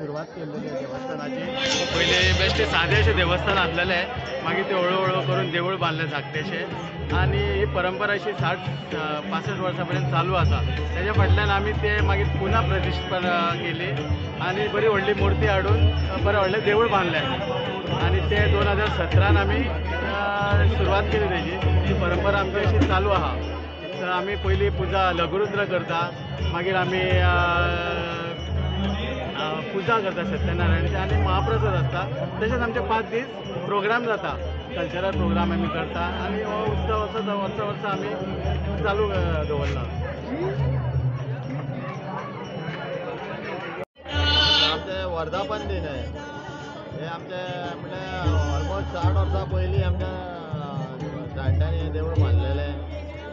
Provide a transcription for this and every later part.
सुरवात केल्लेली आहे देवस्थानाची. पयले बेश्टे सादें अशें देवस्थान आसलेलें, मागीर ते हळू हळू करून देवूळ बांदलें धाकटेशें आनी ही परंपरा अशी 60-65 वर्सां पर्यंत चालू आसा. तेज्या फाटल्यान आमी ते मागीर पुना प्रतिश्ठापना केली आनी बरी व्हडली मुर्ती हाडून बरें व्हडलें देवूळ बांदलें आनी ते 2017 आमी सुरवात केली तेजी. ती परंपरा आमची अशी चालू आहा. तर आमी पयलीं पुजा लघुरुद्र करता, मागीर आमी पुजा करता सत्यनारायणची आनी महाप्रसाद आसता. तशेंच आमचे 5 दीस प्रोग्राम जाता, कल्चरल प्रोग्राम आमी करता आनी हो उत्सव असो वर्सा वर्सा आमी चालू दवरला. आमचें वर्धापन दिन आहे हे आमचे म्हळ्यार ऑलमोस्ट 60 वर्सां पयलीं आमच्या जाणट्यांनी हें देवूळ बांदलेलें.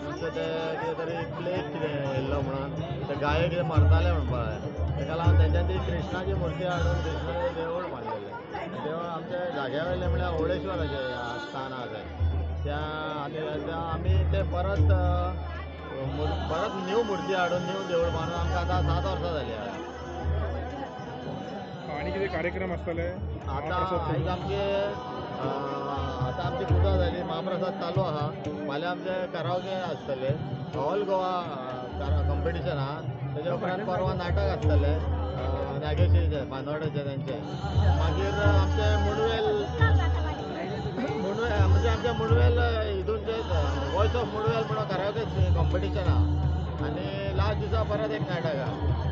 आमचें तें कितें तरी प्लेग कितें येयल्लो म्हणून ते गाये कितें मरताले म्हणपाक जाय, तेका लागून तेंच्यांनी ती कृष्णाची मुर्ती हाडून कृष्णाचें देवूळ बांदलेलें. देवूळ आमच्या जाग्या वयलें म्हळ्यार ओवळेश्वराचें स्थान आसा थंय. त्या आनी आमी ते परत परत न्यू मुर्ती हाडून न्यू देवूळ बांदून आमकां आतां 7 वर्सां जालीं. आनी कितें कार्यक्रम आसतले? आतां आयज आमचे आतां आमची पुजा जाली, महाप्रसाद चालू आहा. फाल्यां आमचे करावके आसतले, ऑल गोवा कॉम्पिटिशन आहा. तेच्या उपरांत परवां नाटक आसतलें नागेशीचें बांदोडेचें तेंचें. मागीर आमचें मुंडवेल मुंडवेल म्हणजे आमचें मुंडवेल हितून वॉयस ऑफ मुंडवेल म्हणून करावके कॉम्पिटिशन आहा आनी लास्ट दिसा परत एक नाटक आहा.